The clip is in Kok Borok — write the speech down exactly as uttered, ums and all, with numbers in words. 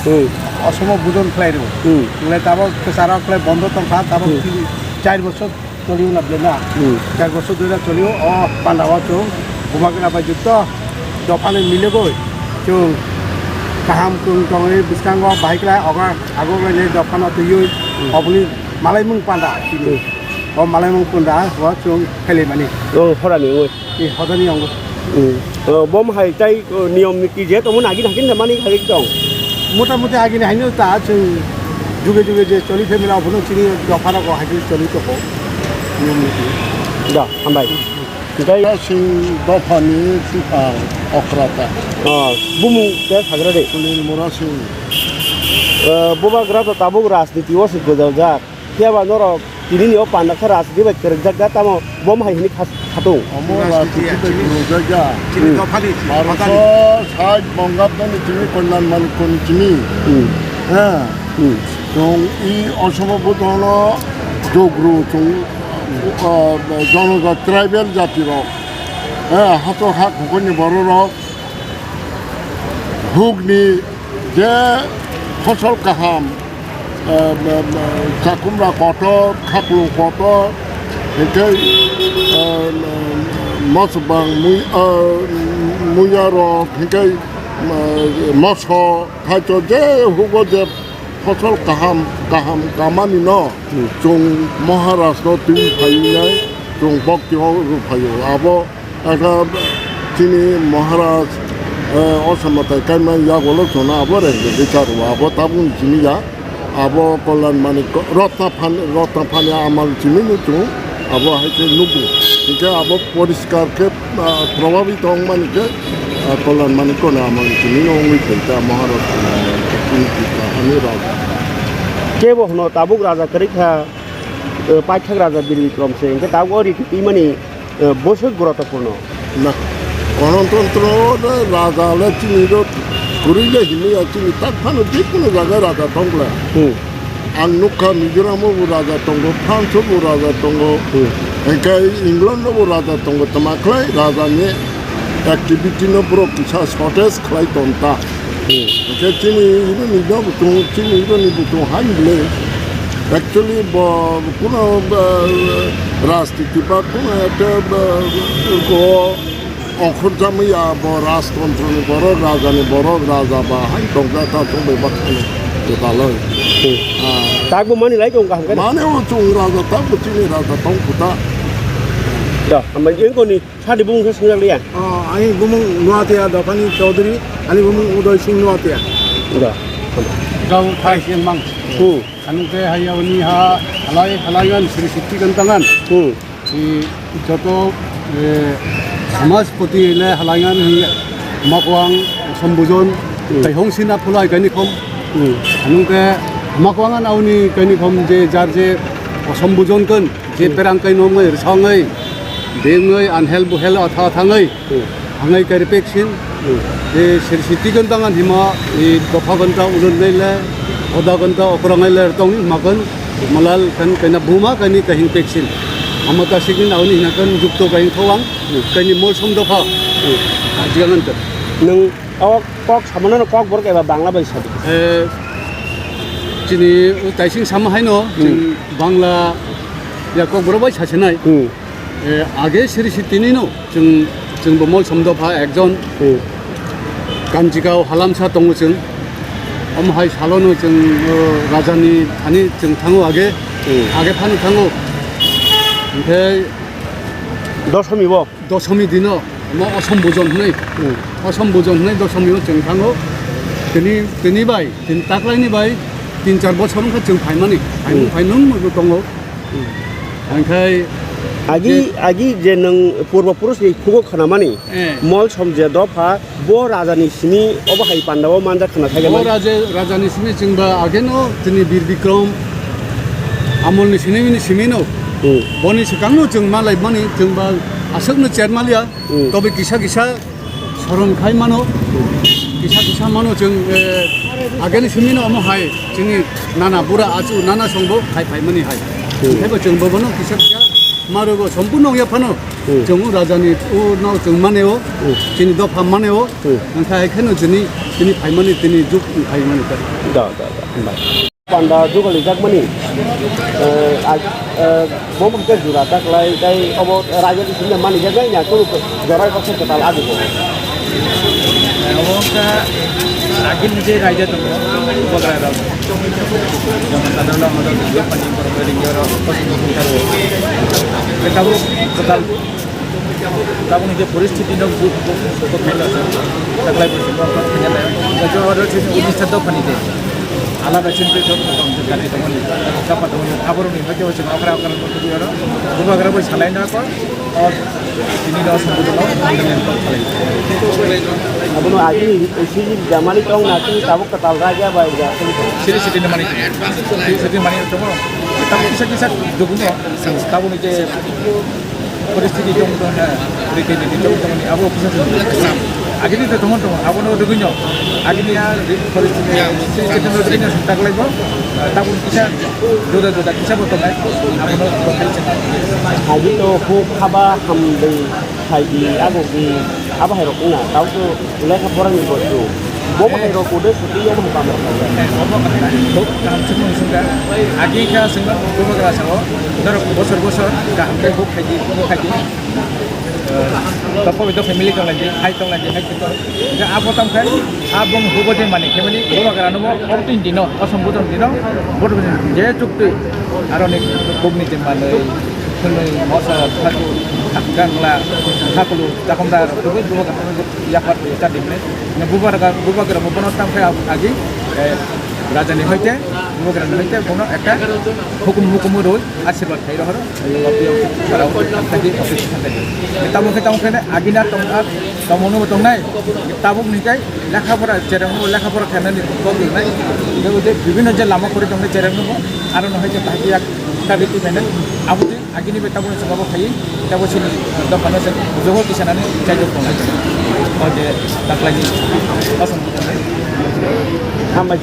Hmm. Osomo bujon khlai rw. Hmm. Nglai tabok kwcharo khlai bondo tongkha, tabok Hmm. tini char bochor choli una bele na. Hmm. Char bochor dui na choli o panda o chwng bubagra bai jukto dophani milegoi chwng kaham chwng tongwi bwskango bahai khlai oga agok lai dophano twiwi Hmm. oboni malaimung panda tini. Hmm. O malaimung panda o chwng khlai mani. O horani oi. Ni hodani yango. Hmm. O, bom hai tai, o, niyom niti je tongmani agini hakin da mani hai tong. Mota moti agini haino ta chwng juge juge je choli family abono chini dopha rogo hai choli toko. Niyom niti. Da, hambai. Tei Sing dophani sipang okrata. O, bumung te sagra de. Sunil Mura Sing. O, bubagra to tabuk rajniti o se gojal jak. Phiya ba norok tinini o panda khe rajniti bai kwrwkjak da, tamo bom hai hwnwi khas-, khatung. Omo rajniti bai kwrwkjak ya. Chini Hmm. dophani, Baroso hothani. Sait Bongabdani chini Kondan Manikko ni chini. Hmm. Ha. Hmm. Chwng i osomo butono jogru chwng, uh, jonojat tribal jati rok. Ha, hato ha kukurni borok rok. Hukni je phosol kaham, eh, eh, eh, chakumra kotor, khaklung kotor, hinkhe, eh, mosbang mui-, eh, muya rok, hinkhe, eh, moso, thaito je hugo je phosol kaham, kaham kamani no, Hmm. chwng Maharaj no twi phainai, chwng bokti o rw phaio. Abo Aka chini Maharaj, eh, o sambatai kaima yagulo chwngno abo reng rwgwi charwo, abo tabukni chini ya, abo Kolyan Manik Rotna Phan-, Rotna Phani amal chini no chwng abo hai khe nugo. Hinkhe abo poriskar khe, ah, probabito wngmani khe, ah, Kolyan Manik Rotna amal chini no wngwi thangkha Maharaj chini Tipra hani raja. Kebo hwno tabuk raja kwrwi kha, eh, paithak raja Bir Bikram se, hinkhe tabuk o riti twimani Eh, bwswk guruttopurno. Na, Ganatantro le raja le chini ro kwrwi le hinwi ya chini tak phano je kono jaga raja tong le. Hmm. Ang nukha Mizoram o bo raja tongo, France o bo raja tongo, Hmm. hingke England o bo raja tongo, tama khlai raja ni activity no borok kisa shortage khlai tong ta. Hmm. Hingke chini iro ni no butung, chini iro ni butung hai bwle. Actually bo kuno, uh, rajniti ba kuno ekta, uh, ko okhor jamwi ya bo rajtontro ni borok, raja ni borok, raja ba hai tongja ta tongbai ba khani kwtaloi. Hmm. Ah. Tak bo mani lai tong kaham khe? Mane o chung raja tak bo chini raja tong khuta. Da, hambai jeng koni. Sadi bumung khe swngjak liya? Oh, ani bumung Nuatia dophani Chaudhary, ani bumung Udoy Singh Nuatia. Da. Gau thai sing mang. Hmm. Anung te hai yauni ha halai halaian Sri Sitti Gantangan. Hmm. I joto, eh, samajpati le halaian hi makwang sombujon Hmm. taihong sina phulai kani khom. Hmm. Anung te makwang an auni kani khom je jar je sombujon kan. Je Hmm. perang kai nongoi, rwsongoi, bengoi, anhel buhel atha athangoi, Hmm. hangai kai ripek sin. Hmm. Je Sri Sitti Gantangan hima, i dopha ganta ulun ngai le, hoda ganta okrang ngai le, rwtong ni hima kan, malal kan kaina buma kaini kahing pek sin. Ama ta sikni nauni hina kan jukto kahing thowang, Hmm. kaini molsom dopha. Hmm. Ajiga ngan ta. Nung O kok samano no kok borok eba Bangla bai sadi. Eh, chini taising sama haino, Hmm. chini Bangla ya kok borok bai sasinai. Hmm. Eh, age siri si tini no, chwng, chwng bo molsom dopha ekjon. Hmm. Kanjikao halamsa tongo chwng. Omo hai salo no chwng, o, rajani thani chwng thango age. Hmm. Age phano thango. Hingke Dosomi bo? Dosomi dino, mo Osom Bujon hwnwi. Hmm. Osom Bujon hwnwi Dosomi o chwng thango. Tini, tini bai, tini taklaini bai, tin char bochor wngkha chwng phaimani. Phaimung, Hmm. phaimung tongo. Hmm. Hingkhai Agi, je agi je nwng purbo purush ni khugo khanamani, Eh. Molsom je dopha, bo raja ni simi obo hai panda o manjak khna thaiga Bo mani. raja, raja ni simi chwng ba ageno tini Bir Bikram amol ni simi, simi no. Hmm. Boni swkang no chwng ma lai mani, chwng ba Aswkno chermaliya, hmm, tobe kisa kisa soron khai mano, kisa kisa mano chwng, eh, ageni simino omo hai chini nana bura achu nana songbo khai phaimani hai. Hmm. Haibo chwng bobono kisa kisa marugo sompurno wngya phano, hmm, chwng o rajani o no chwng maneo, hmm, chini dopha maneo, hmm, wngkha hai kheno chini, chini phaimani tini juk phaimani ta. Da, da, da, hambai. Panda jugali jakmani, eh, a-, eh, bo mungke jura ta klai, tai obo raja ni simi mani jaknai ya, kunu jorai baksa kwtal agi bo. Obo wngkha agini je raja tongo, Bubagra rok. Jemon sadarno amoro Dopani borok ringi oro kosom wngkha. Tabuk kwtal Tabukni je poristiti no bu-, bu-, bu-, bu-, taklai bo se bo kok kanya lai. Jajo oro chini Odisha dophani je. Alada chini je jot kok jati tongmani. Kapa tongmani. Aborokni hoite hoite okra okra tongmani oro. Bubagra bo salai na ko. Or chini do sambudo no. Abono agi siji jamani tong na chini tabuk kwtal raja bai ja. Siri siti ni mani. Siri siti mani tongmo. Tabuk kisa kisa dugumo. Tabukni je Poristiti tong tong ha, rikini di tong tong ni abo kisa tong. Agini to tong tong, abo no dugunyo. Agini ya poristiti ya, sini sini no dugunyo tak lagi bo. Tabun kisa joda joda kisa bo tong ai, abo no tong ai. Agi to ho khaba hamdei, hai di, ago di, abo hai rok na, tau to Lekha pora ni bostu. Bo bahai rok ude suti yo bahai pamar. Bo kaham se mung sungka. Agi kha sungka Bubagra sao. Daro bosor bosor kaham ke buk khaidi, buk khaidi. Topo bito family tong lagi, hai tong lagi, hai tong. Ga abo tam khai, abong hubo je mani, kemani Bubagra no mo, om tin dino, osom budon dino, bodo je chukti, aroni buk ni je mani, khunui, mosa, thaku, gangla, thakulu, takomda, rok, Bubagra. Yapar ya tadi mene. Bubagra, Bubagra bono tam khe agi, eh, raja ni hoite, Bubagra ni hoite bono ekta hukum hukum roi asirwad khai rohor. Tadi office tadi. Tamo khe tamo khe agi na tong a tamo no tong nai. Tabuk ni kai lekha pora chereng no lekha pora khaina ni kok nai. Bibhinno je lama kori tong nai chereng no aro no hoite bahai yak tadi ti mene. Abo Agini bai tabuk saka bo khai, tabuk sini dophano se jogo kisa nani chai jok tongnai. O je taklai ni asam. Hambai.